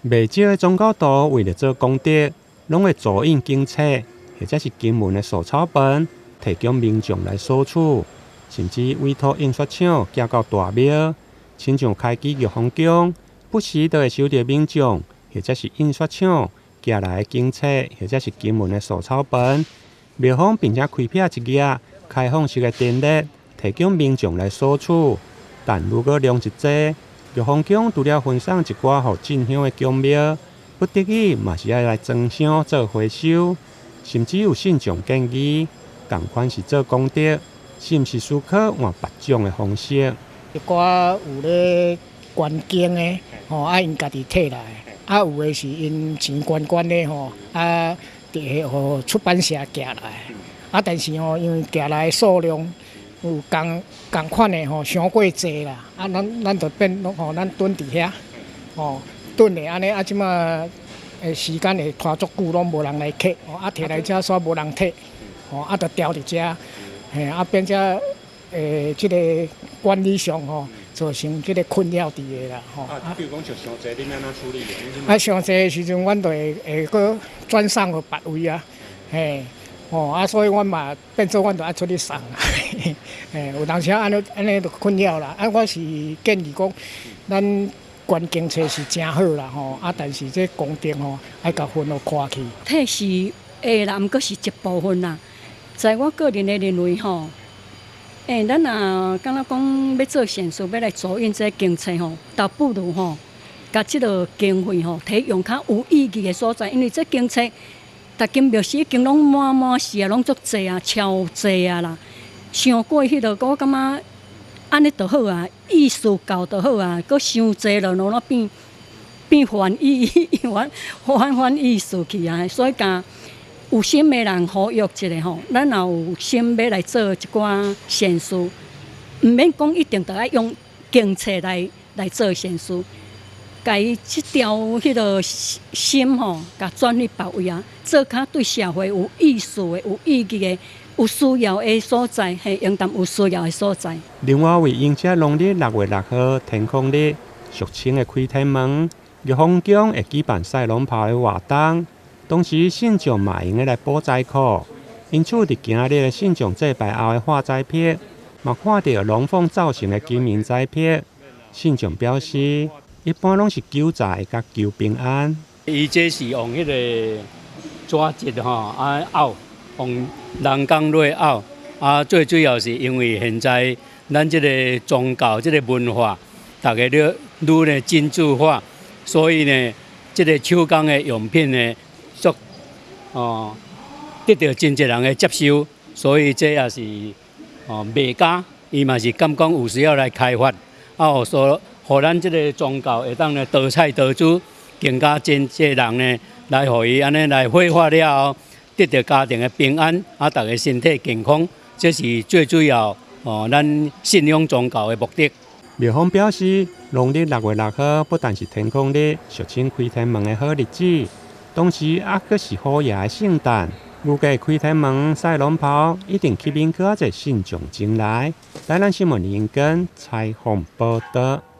袂少的宗教徒為著做功德，攏會組印經冊或者是經文的手抄本，提供民眾來索取，甚至委託印刷廠寄到大廟，親像開基玉皇宮，不時都會收著民眾或者是印刷廠寄來的經冊或者是經文的手抄本。廟方並且開闢一頁開放式的陳列，提供民眾來索取。但如果量一濟，玉皇宮除了分送一寡予進香的宮廟，不得已嘛是愛來裝箱做回收，甚至有信眾建議，仝款是做功德，是毋是思考換別種的方式？一寡有咧捐經的，吼，啊，𪜶家己提來，啊，有的是𪜶錢懸懸的吼，啊，佇予出版社寄來，啊，但是吼，因為寄來的數量有仝仝款的吼，傷過濟啦，啊，咱咱就變吼，咱囤佇遐，吼，囤的按呢，啊，這馬的時間會拖足久，攏無人來提，啊，提來遮煞無人提，吼，啊，就牢佇遮，嘿，啊，變做這个管理上吼，造成這个困擾佇的啦，吼。啊，比如講像傷濟，恁按怎處理？啊，傷濟的時陣，阮就會會閣轉送予別位啊，嘿，吼，啊，所以阮嘛變做阮就愛出去送啊，嘿，有當時按呢按呢就困擾啦。啊，我是建議講，咱捐經冊是誠好啦，吼，啊，但是這功德吼，愛共分予寬去。退是會啦，毋過是一部分啦。在我個人的認為吼，欸，咱若敢若講欲做善事，欲來組印這經冊吼，倒不如吼，共這个經費吼，提用較有意義的所在，因為這經冊，逐間廟是已經攏滿滿是啊，攏足濟啊，超濟啊啦。傷過彼个，我感覺按呢就好啊，意思到就好啊，閣傷濟了，攏變變反意，反反反意思去啊。所以共有心的人呼籲一下吼，咱若有心欲來做一寡善事，毋免講一定著愛用經冊來來做善事，共伊這條彼个心吼，共轉去別位啊，做較對社會有意思的、有意義的、有需要的所在，嘿，應當有需要的所在。另外，為迎接農曆6月6號天空日，俗稱的開天門，玉皇宮會舉辦賽龍炮的活動。同時，信眾嘛會用得來補財庫。因此，佇今日的信眾祭拜後的化災撇，嘛看著龍鳳造型的金銀財撇。信眾表示，一般攏是求財佮求平安。伊這是用彼個紙質吼啊拗，用人工落拗啊，最主要是因為現在咱這個宗教這個文化，逐家咧愈咧精緻化，所以呢，這個手工的用品呢，足哦得著真濟人的接受，所以這也是哦賣家伊嘛是感覺有需要來開發，啊，予所予咱這个宗教會當呢多彩多姿，更加真濟人呢來予伊按呢來繪畫了後，得著家庭的平安，啊，逐家身體健康，這是最主要哦，咱信仰宗教的目的。廟方表示，農曆6月6號不但是天空日，俗稱開天門的好日子，同時猶閣是虎爺的聖誕。預計開天門賽龍炮一定吸引閣較濟信眾前來。台南新聞林根採訪報導。